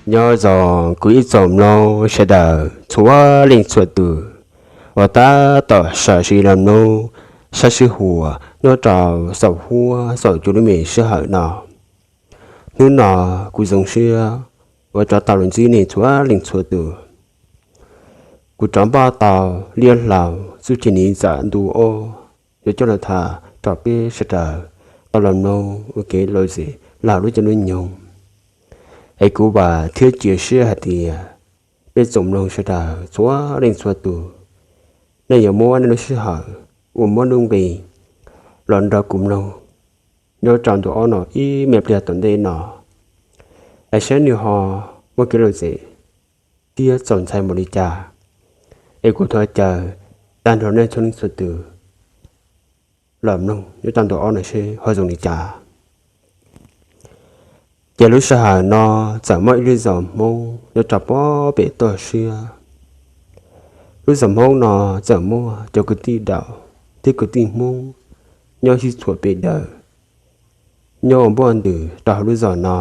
Nyob zoo kuv ib tsoom mloog sawv daws txhua leej txhua tus uas tab tom sam sim los mloog sab sij huam nyob rau saum huab saum cua lub me sij hawm no. Hnub no kuv zoo siab uas rov tau los ntsib nej txhua leej txhua tus. Kuv rov npaj tau liab hlau txuj ci niv txam ntu ob yuav coj los tham rau peb sawv daws tau los mloog ua kev lom zem los lub caij lub nyoog. Es kuv vam thiab cia siab hais tias peb tsoom mloog sawv daws txhua leej txhua tus, nej yuav muab nej lub sij hawm uas muaj nuj nqis los nrog kuv mloog nyob rau ntu ob no ib me pliag tom ntej no, es saib nws ho muaj kev lom zem thiab txaus ntshai npaum li cas. Es kuv thov caw tag nrho nej txhua leej txhua tus los mloog nyob rau ntu ob no seb ho zoo li cas. Ces lub sij hawm no txawm muaj ib lub zos Hmoob nyob rau pob pem toj siab. Lub zos Hmoob no txawm muaj cov kwv tij Daum thiab kwv tij Hmoob nyob sib txhuam pem daws, nyob ua npuaj ntws rau hauv lub zos no.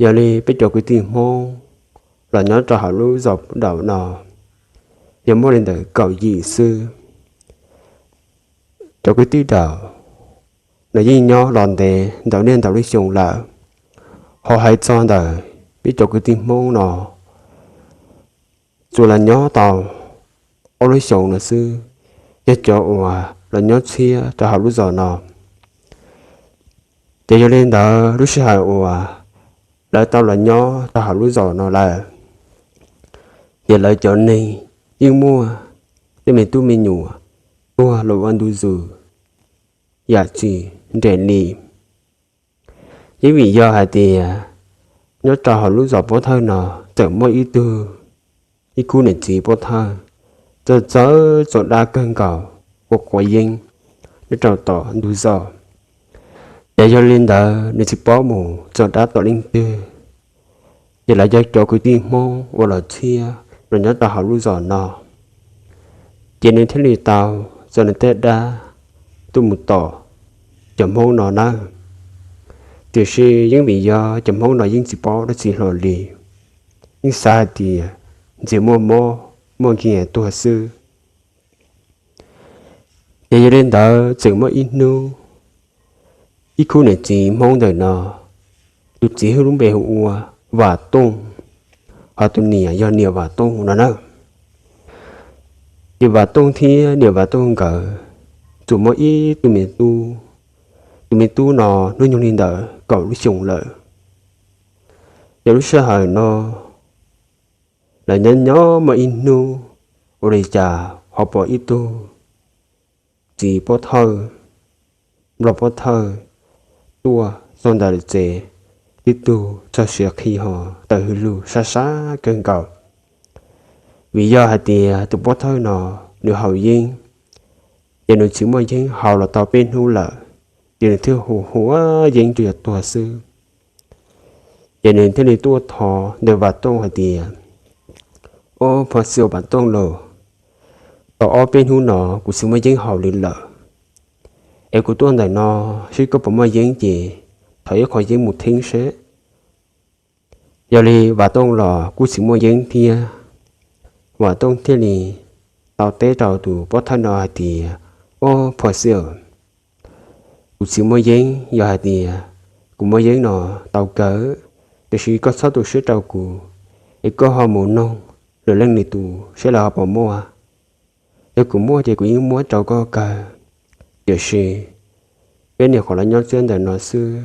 Yog li peb cov kwv tij Hmoob los nyob rau hauv lub zos Daum no yog muaj li ntawm kaum yim xwb. Cov kwv tij Daum no yeej nyob los ntev ntau niaj ntau lub xyoo lawm. Ho hais txog ntawm peb cov kwv tij Hmoob no, tsuas los nyob tau ob lub xyoos no xwb, yog cov uas los nyob txhiab rau hauv lub zos no. Ces yog li ntawd lub sij hawm uas lawv tau los nyob rau hauv lub zos no lawm, ces lawv cov neeg yeej muaj tej me tub me nyuam tuag los ua ntu zus yam tsis nres li. Yeej vim yog hais tias nyob rau hauv lub zos Pob Thawj no txawm muaj ib tug, ib khub niam txiv Pob Thawj txawj txawj txo dab kawg nkaus, ua quav yeeb nyob rau tom ntug zos. Ces yog li ntawd nws tsis paub mus txo dab tom leej twg, ces lawv cov kwv tij Hmoob uas los txhiab los nyob rau hauv lub zos no, ces nws thiaj li tau txo nws tej dab tuaj mus tom cov Hmoob no nawb. Tiam sis yeej vim yog cov Hmoob no yeej tsis paub dab tsi hlo li, yeej xav hais tias ntshe muaj mob muaj nkeeg tuag xwb. Ces yog li ntawd txawm muaj ib hnub, ib khub niam txiv Hmoob ntawm no, tus txiv hu lub npe hu ua Vam Tooj, ho tus niam yog niam Vam Tooj no na. Ces Vam Tooj thiab niam Vam Tooj nkawd txawm muaj ib tug me tub. Tus me tub no hnub nyoog li ntawm kaum lub xyoos lawm. Ces lub sij hawm no lawv nyob nyob muaj ib hnub, ua li cas ho pom ib tug txiv Pob Thawj, nplog Pob Thawj tuaj txog ntawm lawv tsev, tib tug txog siav qhi ho tawm hws lug sab sab kawg nkaus. Vim yog hais tias tus Pob Thawj no nws haus yeeb, ces nws tsis muaj yeeb haus los tau peb hnub lawm, ces nws thiaj hu hu yeeb rau yav tuag xwb. Ces nws thiaj li tuaj thov ntawm Vam Tooj hais tias, Ob, phos xi Vam Tooj lauj, tau ob peb hnub no kuv tsis muaj yeeb haus li lawm, es kuv tuaj ntawm no seb koj puas muaj yeeb ces thov ib qho yeeb mus theeb seb. Yog li Vam Tooj los kuj tsis muaj yeeb thiab. Vam Tooj thiaj li tau teb rau tus Pob Thawj no hais tias, Ob, phos xi, kuv tsis muaj yeeb, yog hais tias kuv muaj yeeb no tau kawg, tiam sis koj txhob tu siab rau kuv, es koj ho mus noog lwm leej lwm tus seb lawv ho puas muaj. Yog kuv muaj ces kuv yeej muab rau koj kawg, tiam sis peb nyuam qhuav los nyob txhiab ntawm no xwb,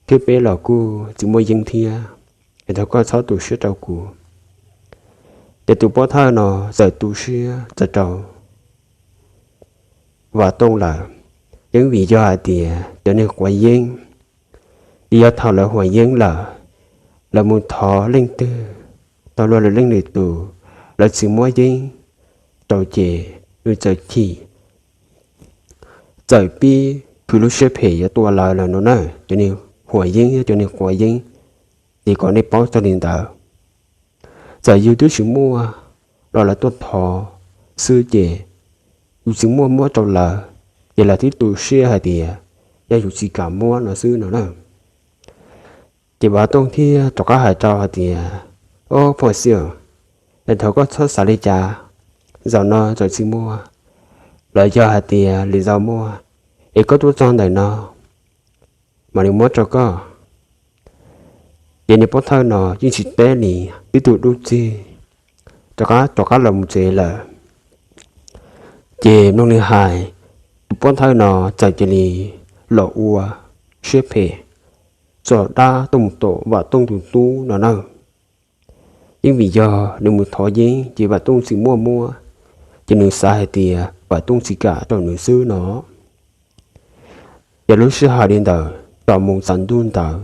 thiab peb los kuj tsis muaj yeeb thiab, es thov koj txhob tu siab rau kuv. Ces tus Pob Thawj no txawm tu siab txawm rau Vam Tooj lawm. Yeej vim yog hais tias cov neeg quav yeeb, ces yog thaum lawv huas yeeb lawm, lawv mus thov leej twg, thov luag lwm leej lwm tus, lawv tsis muab yeeb rau ces nws txawm chim, txawm pib khwv lub siab phem yuav tua lawv lawm no na. Cov neeg huas yeeb thiab cov neeg quav yeeb, ces kom nej paub txog li ntawd. Txawm yus twb tsis muaj los lawv tuaj thov xwb ces yus tsis muaj muab rau lawv, ces lawv thiaj tu siab hais tias yog yus tsis kam muab no xwb no na. Ces Vam Tooj thiaj rov qab hais rau hais tias, Ob, phoj Xiaj, es thov koj txhob xav li cas. Zaum no txawm tsis muaj los yog hais tias lwm zaus muaj, es koj tuaj txog ntawm no mam li muab rau koj. Ces niag pov thawj no yeej tsis teb li, tib tug dub txig rov qab rov qab los mus tsev lawm. Ces mloog li hais, tus pov thawj no txawm cia li los ua siab phem, tso dab tuaj mus tom Vam Tooj tus tub no na. Yeej vim yog nws mus thov yeeb ces Vam Tooj tsis muaj muab, ces nws xav hais tias Vam Tooj tsis kam rau nws xwb no. Ces lub sij hawm li ntawd txog mus txog ntuj ntawd,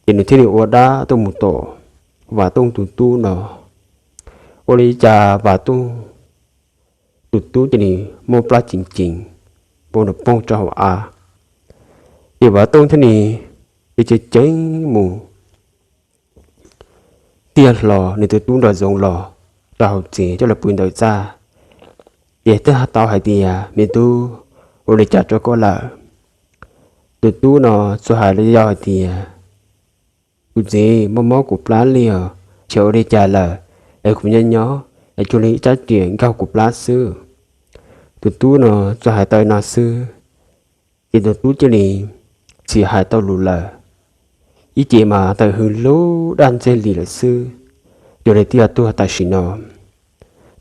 ces nws thiaj li ua dab tuaj mus tom Vam Tooj tus tub no. Ua li cas Vam Tooj tus tub cia li muaj plab ceev ceev, poob nws poob rau hauv av. Ces Vam Tooj thiaj li ceev ceev mus tiag hlo nws tus tub nraum zoov los rau hauv tsev coj los pw ntawm txaj. Ces thiaj tau hais tias, Me tub, ua li cas rau koj lawm? Tus tub no txawm hais li yog hais tias, Kuv txiv, mob mob kuv plab li os, xyov ua li cas lawm, es kuv nyob nyob es cuag li ib rab riam nkaug kuv plab xwb. Tus tub no txawm hais tau no xwb, ces tus tub cia li tsis hais tau lus lawm. Ib ce mas tawm hws lub daj ntseg li lawm xwb, cuag li twb yuav tuag tam sim no.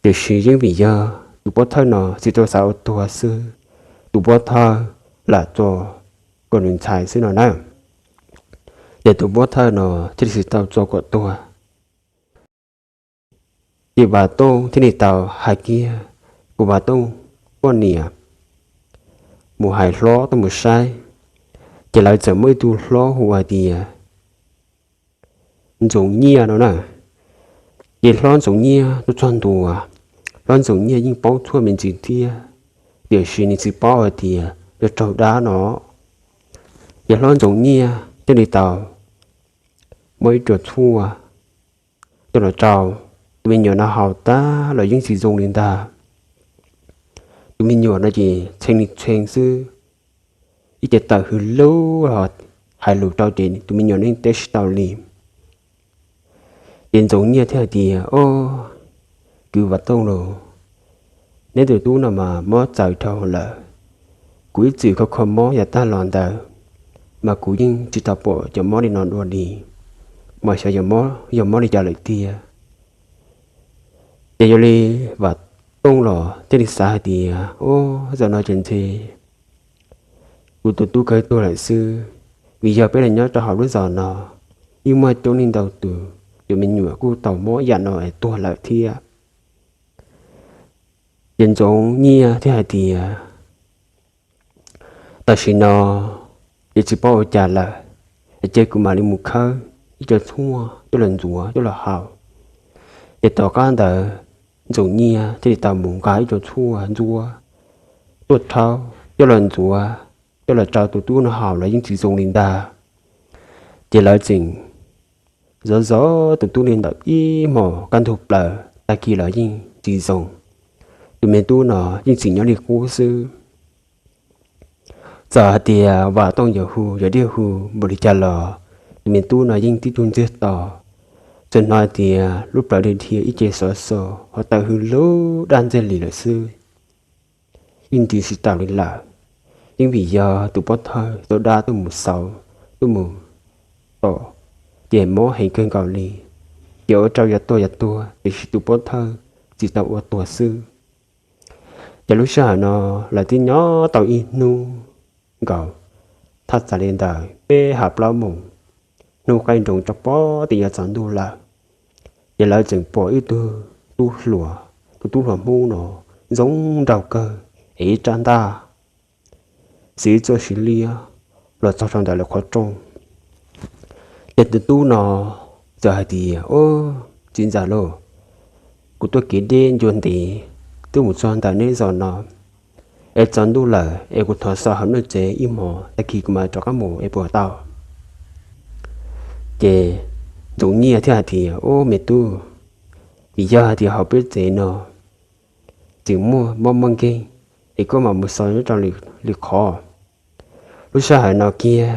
Tiam sis yeej vim yog tus pov thawj no tsis tau xav ua tuag xwb, tus pov thawj lam tso kom nws ntxhais xwb no na. Ces tus pov thawj no thiaj li tsis tau tso kom tuag. Ces Vam Tooj thiaj li tau hais kiag, Kuv Vam Tooj poj niam mus hais hlob tuaj mus saib. Ces lawv txawm muaj ib tug hlob hu hais tias Ntxoov Nyiaj no na. Ces hlob Ntxoov Nyiaj tuaj txog ntua, hlob Ntxoov Nyiaj yeej paub txhua me ntsis thiab, tiam sis nws tsis paub hais tias yog raug dab no. Ces hlob Ntxoov Nyiaj thiaj li tau muab ib co tshuaj coj los rau tus me nyuam no haus tag los yeej tsis zoo li ntag. Tus me nyuam no ces txheej li txheej xwb, ib ce tawm hws lub hais lus rau ces tus me nyuam yeej teb tsis tau li. Ces Ntxoov Nyiaj thiaj hais tias, Ob, kwv Vam Tooj lauj, neb tus tub no mas mob txawv dhau lawm. Kuv ib txwm kho kho mob yav tag los ntawd, mas kuv yeej tsis tau pom cov mob li no dua li, mas xyov yog mob li cas lawm tiag. Ces yog li Vam Tooj los thiaj li xav hais tias, Ob, zaum no ces ntshe kuv tus tub kawg tuag lawm xwb, vim yog peb los nyob rau hauv lub zos no, yeej muaj coob leej ntau tus, tus me nyuam kuj tau mob yam no es tuag lawm thiab. Ces Ntxoov Nyiaj thiaj hais tias, Tam sim no ces tsis paub ua cas lawm, es cia kuv mam li mus khawb ib co tshuaj coj los ntxuav coj los haus. Ces tom qab ntawd Ntxoov Nyiaj thiaj li tau mus nqa ib co tshuaj ntxuav tuaj rhaub coj los ntxuav coj los rau tus tub no haus los yeej tsis zoo li ntag. Ces lawv tseem zov zov tus tub li ntawm ib hmos kaj ntug plaws tag kis los yeej tsis zoo. Tus me tub no yeej tseem nyob li qub xwb. Txawm hais tias Vam Tooj yuav hu yuav diaj hu npaum li cas los tus me tub no yeej tib tug ntxiag to. Txawm hnov hais tias lub plawv dhia dhia ib ce xov xo ho tawm hws lub daj ntseg li lawm xwb, yeej nti tsis taus li lawm. Yeej vim yog tus pov thawj tau dab tuaj mus xauv tuaj mus tom, ces mob heev kawg nkaus li, ces ua rau yuav tuag yuav tuag tiam sis tus pov thawj tsis tau ua tuag xwb. Ces lub sij hawm no lawv twb nyob tau ib hnub nkaus, thaj tsam li ntawm peb hab plaub moos, hnub qaij nroos rov pob tim yuav tsaus ntuj lawm. Ces lawv tseem pom ib tug tub hluas, tus tub hluas Hmoob no ntxoov nraug kawg es ib rab ntaj, xiv ib txoj siv liab los txog rau ntawm lawv qhov rooj. Ces tus tub no txawm hais tias, Ob, txiv ntxawm lauj, kuv tuaj kev deb ncua ntev twb mus txog ntawm neb zos no, es tsaus ntuj lawm es kuv thov xaus hauv nej tsev ib hmos tag kis kuv mam rov qab mus es puas tau? Ces Ntxoov Nyiaj thiaj hais tias, Ob, me tub, vim yog hais tias hauv peb tsev no tseem muaj mob muaj nkeeg, es koj mam mus xaus nyob rau lwm qhov. Lub sij hawm no kiag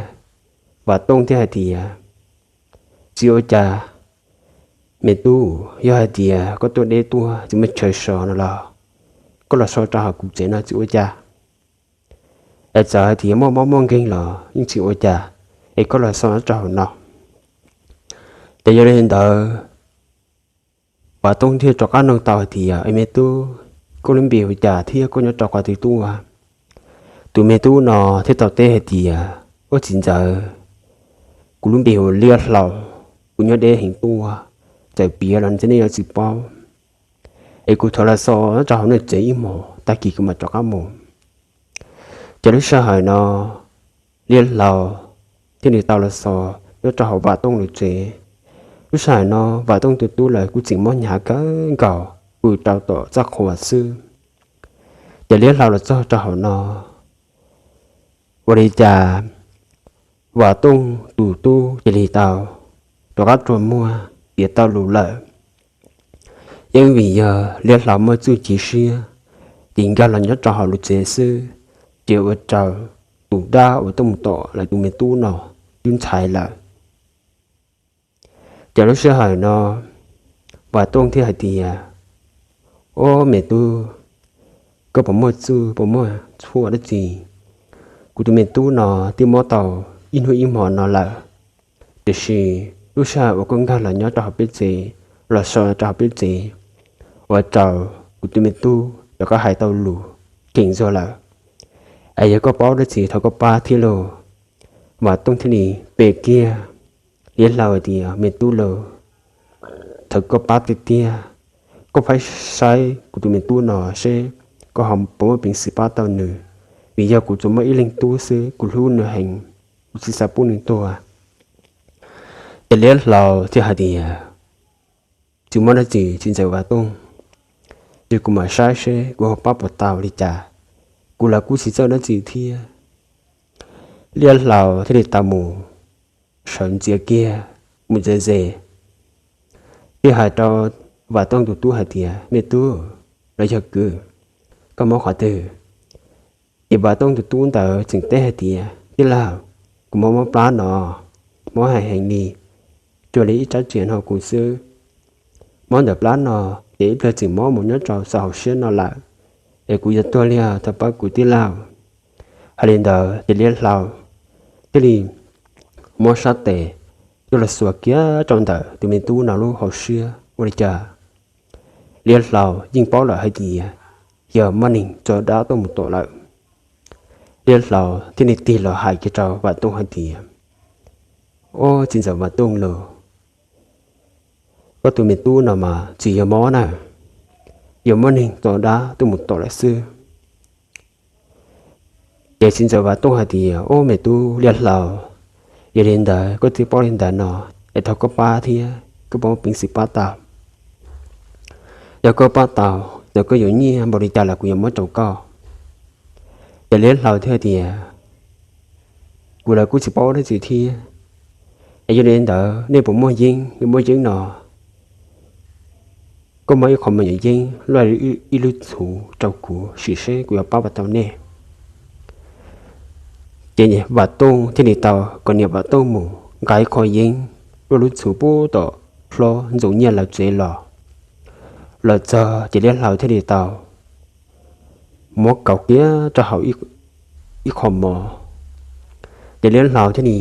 Vam Tooj thiaj hais tias, Tsis ua cas, me tub, yog hais tias koj tuaj deb tuaj tsis muaj chaw so no los koj los so rau hauv kuv tsev no tsis ua cas. Es txawm hais tias muaj mob muaj nkeeg los yeej tsis ua cas, es koj los so rau hauv no. Ces yog li ntawd, Vam Tooj thiaj rov qab nug tau hais tias, Es me tub, koj lub npe hu cas thiab koj nyob rau qhov twg tuaj? Tus me tub no thiaj tau teb hais tias, Ua txiv ntxawm, kuv lub npe hu Liab Hlau, kuv nyob deb heev tuaj, txawm piav los ntshe nej yuav tsis paub, es kuv thov los so rau hauv nej tsev ib hmos, tag kis kuv mam rov qab mus. Ces lub sij hawm no Liab Hlau thiaj li tau los so nyob rau hauv Vam Tooj lub tsev. Lub sij hawm no Vam Tooj tus tub lawv kuj tseem mob hnyav kawg nkaus, pw rau tom txaj qhua xwb. Ces Liab Hlau los txog rau hauv no, ua li cas Vam Tooj tus tub cia li tau rov qab rua muag piav tau lus lawm. Yeej vim yog Liab Hlau muaj txuj ci siab, ces nkag los nyob rau hauv lub tsev xwb, ces ua rau tus dab uas tuaj mus tom lawv tus me tub no twb ntshai lawm. Ces lub sij hawm no Vam Tooj thiaj hais tias, Ob me tub, koj puas muaj txuj puas muaj txhua dab tsi? Kuv tus me tub no twb mob tau ib hnub ib hmo no lawm, tiam sis lub sij hawm uas koj nkag los nyob rau hauv peb tsev, los so rau hauv peb tsev, ua rau kuv tus me tub rov qab hais tau lus keej zog lawm. Es yog koj paub dab tsi thov koj pab thiab lauj. Vam Tooj thiaj li pe kiag Liab Hlau hais tias, Me tub lauj, thov koj pab tiag tiag, koj pab saib kuv tus me tub no seb koj ho puas muaj peev xwm pab tau nws, vim yog kuv tsuas muaj ib leeg tub xwb, kuv hlub nws heev, kuv tsis xav pub nws tuag. Ces Liab Hlau thiaj hais tias, Tsis muaj dab tsi txiv ntxawm Vam Tooj, ces kuv mam saib seb kuv ho pab puas tau li cas, kuv los kuj tsis txawj dab tsi thiab. Liab Hlau thiaj li tau mus sawv ntxias kiag mus ze ze, thiaj hais rau Vam Tooj tus tub hais tias, Me tub, los yog kwv, koj mob qhov twg? Ces Vam Tooj tus tub ntawd tseem teb hais tias, Tij laug, kuv mob mob plab no, mob heev heev li, cuag li ib rab riam no kuv xwb. Mob ntawm plab no, ces ib pliag tseem mob mus nyob rau saum hauv siab no lawm, es kuv yuav tuag li os, thov pab kuv tij laug. Hais li ntawd ces Liab Hlau thiaj li muab sab tes coj los xuas kiag rau ntawm tus me tub no lub hauv siab, ua li cas Liab Hlau yeej paub lawm hais tias yog muaj neeg tso dab tuaj mus tom lawm. Liab Hlau thiaj li tig los hais kiag rau Vam Tooj hais tias, Ob txiv ntxawm Vam Tooj lauj, koj tus me tub no mas tsis yog mob na, yog muaj neeg tso dab tuaj mus tom lawm xwb. Ces txiv ntxawm Vam Tooj hais tias, Ob me tub Liab Hlau, yog li ntawd koj twb paub li ntawd no, es thov koj pab thiab, koj puas muaj peev xwm pab tau? Yog koj pab tau, txawm koj yuav nyiaj npaum li cas los kuv yuav muab rau koj. Ces Liab Hlau thiaj tias, Kuv los kuj tsis paub dab tsi thiab. Es yog li ntawd nej puas muaj yeeb? Yog muaj yeeb no, koj muab ib qho me nyuam yeeb luaj li ib lub txhuv rau kuv sim seb kuv yuav pab puas tau nej. Ces Vam Tooj thiaj li tau kom niam Vam Tooj mus nqa ib qho yeeb luaj lub txhuv puag tom hlob Ntxoov Nyiaj lawv tsev los. Los txog ces Liab Hlau thiaj li tau muab kaus kiag rau hauv ib qho mov. Ces Liab Hlau thiaj li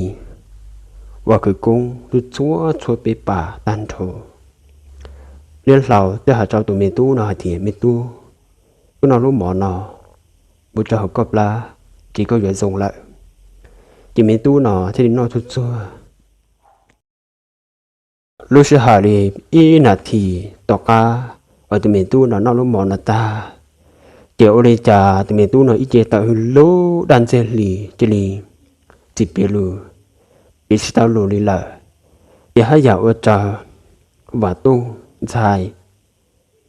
ua khawv koob tub txhua txhua peb pas tag nrho. Liab Hlau thiaj hais rau tus me tub no hais tias, Me tub, koj noj lub mov no, mus rau hauv koj plab, ces koj yuav zoo lawm. Ces me tub no thiaj li noj txhua txhua. Lub sij hawm li ib nas this tom qab uas tus me tub no noj lub mov no tag, ces ua li cas tus me tub no ib ce tawm hws lug daj ntxeg hli cia li tsis piav lus, piav tsis tau lus li lawm. Ces haj yam ua rau Vam Tooj ntshai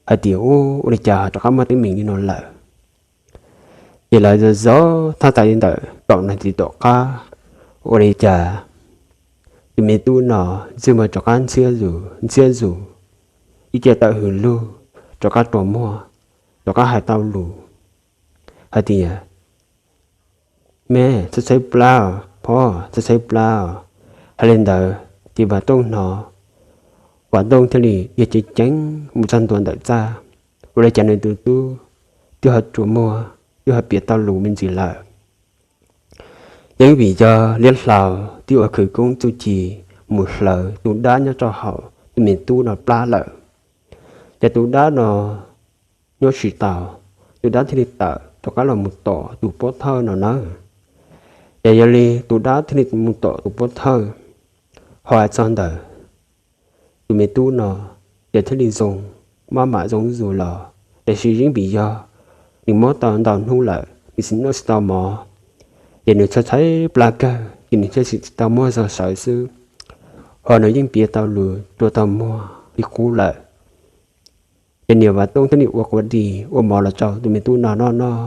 hais tias, Ub, ua li cas ho rov qab muaj teeb meem li no lawm? Ces lawv zov zov thaj tsam li ntawm kaum nas this tom qab, ua li cas tus me tub no ntsej muag rov qab ntxhiab zus ntxhiab zus, ib ce tawm hws lug, rov qab rua muag, rov qab hais tau lus hais tias, Me, txhob tshaib plab os, Ob, txhais txhais plab os. Hais li ntawd ces Vam Tooj hnov, Vam Tooj thiaj li yog ceev ceev mus txog ntua ntawm txaj, ua li cas nws tus tub twb ho tsuas muag, twb ho piav tau lus me ntsis lawm. Yeej vim yog Liab Hlau twb ua khawv koob txuj ci mus hlawv tus dab nyob rau hauv tus me tub no plab lawm, ces tus dab no nyob tsis tau, tus dab thiaj li tawm rov qab los mus tom tus pov thawj no nawb. Ces yog li tus dab thiaj li mus tom tus pov thawj, ho hais txog ntawm tus me tub no, ces thiaj li zoo, maj mam zoo zuj zus los, tiam sis yeej vim yog nws mob tau ntau hnub lawm, nws tsis noj tsis tau mov, ces nws txhais txhais plab kawg ces nws thiaj tsis tau muaj zog sawv xwb, ho nws yeej piav tau lus, tsuas tau muag li qub lawm. Ces niam Vam Tooj thiaj li ua quav dij ua mov los rau tus me tub no noj noj.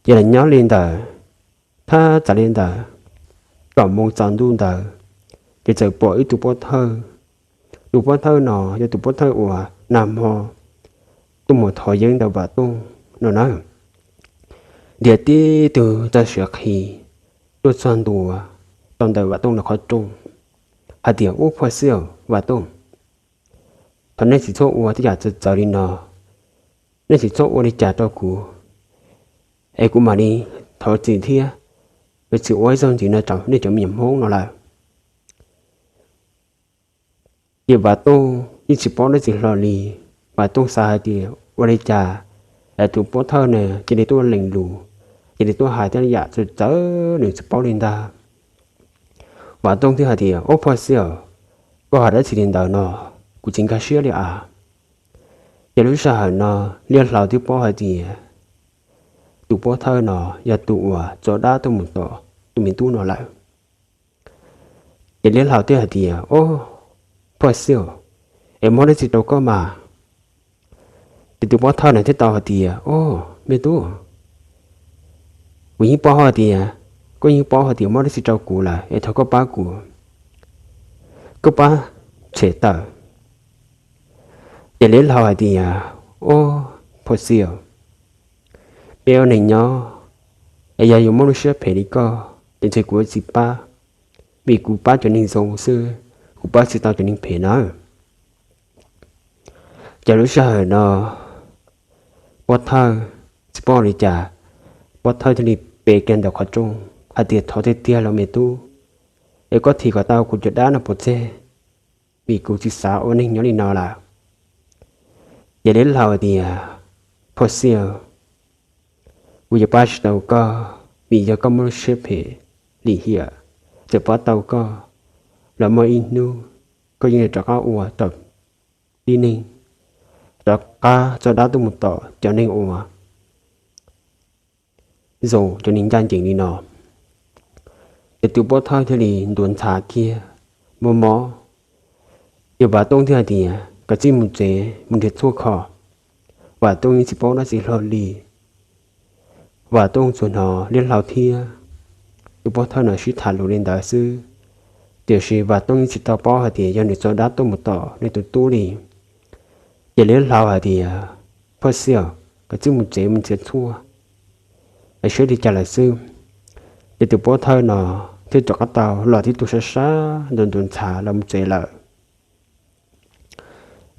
Ces los nyob li ntawd, thaj tsam li ntawd kaum moos tsaus ntuj ntawd, ces txawm pom ib tug pov thawj. Tus pov thawj no yog tus pov thawj uas nag hmo tuaj mus thov yeeb ntawm Vam Tooj no nawb. Ntiav tib tug txoj sia qhi tuaj txog ntua rau ntawm Vam Tooj lawv qhov rooj, hais tias, Ub, phoj xiab Vam Tooj, thov nej tsis txhob ua tej yam txawv txawv li no, nej tsis txhob ua li cas rau kuv, es kuv mam li thov txim thiab, yuav tsis ua ib zaug ntxiv no rau nej cov me nyuam Hmoob no lawm. Ces Vam Tooj yeej tsis paub dab tsi hlo li. Vam Tooj xav hais tias ua li cas es tus pov thawj no cia li tuaj lees lus, cia li tuaj hais tej yam txawv txawv nws tsis paub li ntag. Vam Tooj thiaj hais tias, Ub, phoj xiab, koj hais dab tsi li ntawd no, kuv tsis nkag siab li as. Ces lub sij hawm no Liab Hlau twb paub hais tias tus pov thawj no yog tus uas tso dab tuaj mus tom tus me tub no lawm. Ces Liab Hlau thiaj hais tias, Ub, phoj xiab, es mob dab tsi rau koj mas? Ces tus pov thawj no thiaj tau hais tias, Ub, me tub, kuv yeej paub hais tias, koj yeej paub hais tias mob dab tsi rau kuv lawm, es thov koj pab kuv, koj pab tshem tawm. Ces Liab Hlau hais tias, Ub, phoj xiab, peb ua neeg nyob, es yog yuav muaj lub siab phem li koj ces ntshe kuv yuav tsis pab, vim kuv pab cov neeg zoo xwb, kuv pab tsis tau cov neeg phem nawb. Ces lub sij hawm no pov thawj tsis paub li cas, pov thawj thiaj li pe kiag ntawm qhov rooj hais tias, Thov tiag tiag los me tub, es koj thim kom tau kuv cov dab no pov tseg, vim kuv tsis xav ua neeg nyob li no lawm. Ces Liab Hlau hais tias, Phoj xiab, kuv yuav pab tsis tau koj, vim yog koj muaj lub siab phem lim hiam, txawm pab tau koj los muaj ib hnub koj yeej rov qab ua tib neeg, rov qab tso dab tuaj mus tom cov neeg uas zoo, cov neeg ncaj ncees li no. Ces tus pov thawj thiaj li ntuav ntxhav kiag, mob mob. Ces Vam Tooj thiaj hais tias, Koj txij mus tsev mus nrhiav tshuaj kho. Vam Tooj yeej tsis paub dab tsi hlo li. Vam Tooj tsuas hnov Liab Hlau thiab tus pov thawj no sib tham lus li ntawd xwb, tiam sis Vam Tooj yeej tsis tau paub hais tias yog nws tso dab tuaj mus tom nws tus tub li. Ces Liab Hlau hais tias, Phoj xiab, koj txij mus tsev mus nrhiav tshuaj, es saib li cas lawm xwb. Ces tus pov thawj no thiaj rov qab tau los tib tug sab sab ntuav ntuav ntxhav los mus tsev lawm.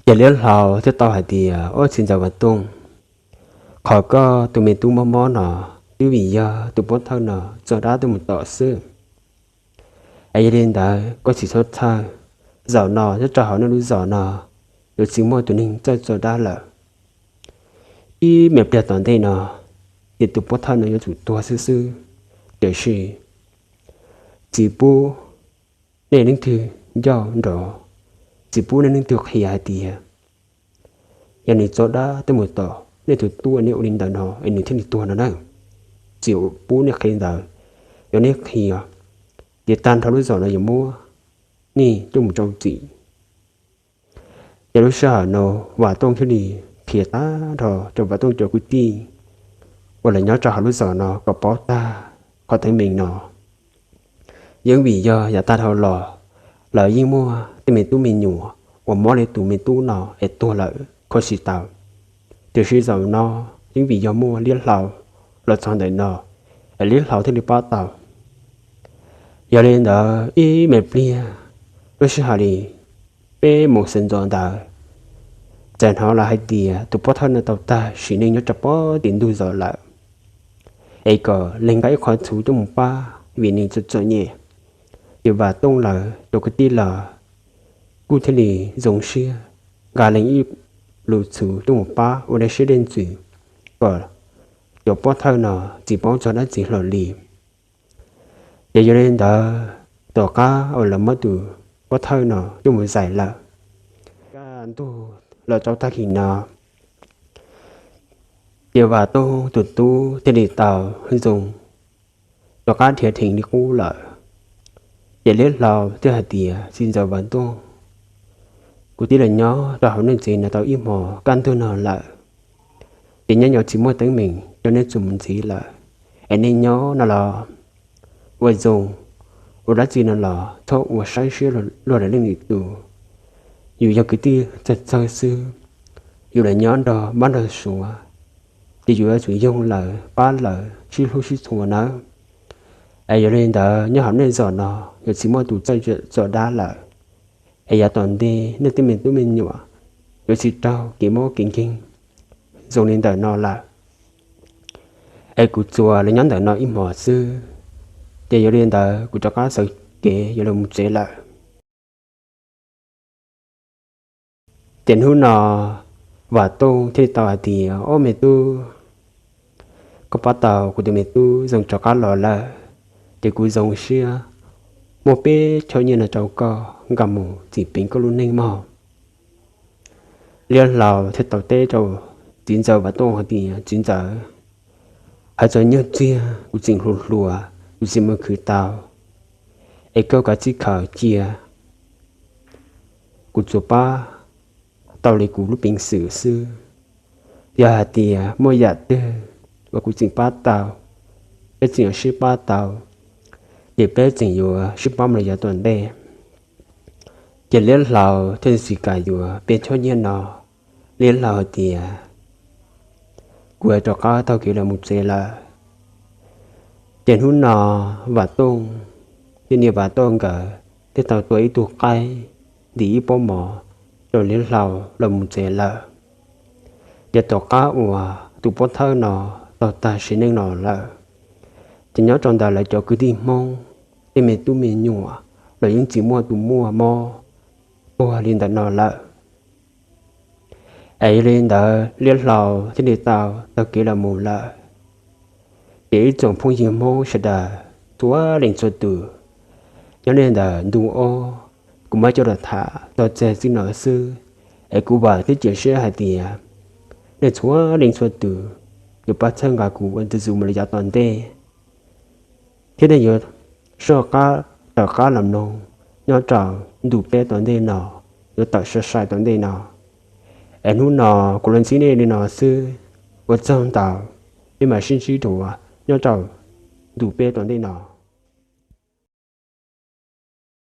Ces Liab Hlau thiaj tau hais tias, Ub, txiv ntxawm Vam Tooj, qhov koj tus me tub mob mob no twb vim yog tus pov thawj no tso dab tuaj mus tom xwb. Es yog li ntawd koj tsis txhob txhawj, zaum no nyob rau hauv nej lub zos no yuav tsis muaj tus neeg txawj tso dab lawm. Ib me pliag tom ntej no ces tus pov thawj no yuav tsum tuag xwb xwb, tiam sis tsis pub nej leej twg ncauj nrov, tsis pub nej leej twg qhia hais tias yog nws tso dab tuaj mus tom nej tus tub, nej ua li ntawd no es nws thiaj li tuag no na. Tsis pub nej qhia ntawd, yog nej qhia ces tag nrho lub zos no yuav muab nej coj mus rau txim. Ces lub sij hawm no Vam Tooj thiaj li qhia tag nrho rau Vam Tooj cov kwv tij uas lawv nyob rau hauv lub zos no kom paub tag qhov teeb meem no. Yeej vim yog yav tag dhau los lawv yeej muaj tej me tub me nyuam uas mob li tus me tub no es tuag lawm kho tsis tau. Tiam sis zaum no yeej vim yog muaj Liab Hlau los txog ntawm no, es Liab Hlau thiaj li pab tau. Yog li ntawd ib me pliag, lub sij hawm li peb moos sawv ntxov ntawd, txawm hnov lawv hais tias tus pov thawj no tau tag sim neej nyob rau pem tim ntug zos lawm, es kom lees nqa ib qho txhuv tuaj mus pab vim nws txom txom nyem. Ces Vam Tooj lawv cov kwv tij los kuj thiaj li zoo siab nqa lees ib lub txhuv tuaj mus pab ua dej siab dej ntsws kom cov pov thawj no tsis paub txog dab tsi hlo li. Ces yog li ntawd, tom qab uas lawv muab tus pov thawj no coj mus zais lawm, kaj ntug los rau tag kis no, ces Vam Tooj tus tub thiaj li tau zoo rov qab dhia dheev li qub lawm. Ces Liab Hlau thiaj hais tias, Txiv ntxawm Vam Tooj, kuv twb los nyob rau hauv nej tsev no tau ib hmos kaj ntug no lawm, ces nyob nyob tsis muaj teeb meem rau nej txuas mus ntxiv lawm, es nej nyob no los ua zoo, ua dab tsi no los txhob ua saib siab luag lwm leej lwm tus. Yus yog kwv tij txawg txawg xwb, yus los nyob nrog npab nrog suav, ces yus yuav tsum yoog lawv pab lawv sib hlub sib txhua nawb. Es yog li ntawd nyob hauv nej zos no yuav tsis muaj tus txawj txom dab lawm, es yav tom ntej nej tej me tub me nyuam yuav tsis raug kev mob kev nkeeg zoo li ntawm no lawm. Es kuv tsuas los nyob ntawm no ib hmos xwb, ces yog li ntawd kuv rov qab sawv kev yuav los mus tsev lawm. Ces hnub no Vam Tooj thiaj li tau hais tias, Ob me tub, koj pab tau kuv tus me tub zoo rov qab los lawm, ces kuv zoo siab muab peb choj nyiaj no rau koj nqa mus txim peev koj lub neej mog. Liab Hlau thiaj tau teb rau txiv ntxawm Vam Tooj hais tias, Txiv ntxawm, hais txog nyiaj txiag kuv tseem hluas hluas, kuv tsis muaj khwv tau, es koj kav tsij khaws cia, kuv tsuas pab tau li kuv lub peev xwm xwb. Yog hais tias muaj yam twg uas kuv tseem pab tau, peb tseem yuav sib pab tau, ces peb tseem yuav sib pab mus li yav tom ntej. Ces Liab Hlau thiaj tsis kam yuav peb choj nyiaj no. Liab Hlau hais tias, Kuv rov qab taug kev los mus tsev lawm. Ces hnub no Vam Tooj thiab niam Vam Tooj nkawd thiaj tau tua ib tug qaib ntim ib pob mov rau Liab Hlau los mus tsev lawm. Ces tom qab uas tus pov thawj no tau tag sim neej no lawm, ces nyob rau ntawm lawv cov kwv tij Hmoob tej me tub me nyuam los yeej tsis muaj tus muaj mob tuag li ntawm no lawm. Es yog li ntawd Liab Hlau thiaj li tau taug kev los mus lawm. Ces ib tsoom phooj ywg Hmoob sawv daws txhua leej txhua tus, nyob nej ntawm ntu ob, kuv muab coj los tham txog txij no xwb, es kuv vam thiab cia siab hais tias nej txhua leej txhua tus yuav pab txhawb nqa kuv ua ntu zus mus li yav tom ntej, thiab nej yuav soj qab tawm qab los mloog nyob rau ntu peb tom ntej no, yuav tawm sai sai tom ntej no. Es hnub no kuv los ntsib nej li no xwb, ua tsaug ntau, peb mam sib ntsib dua nyob rau ntu peb tom ntej no.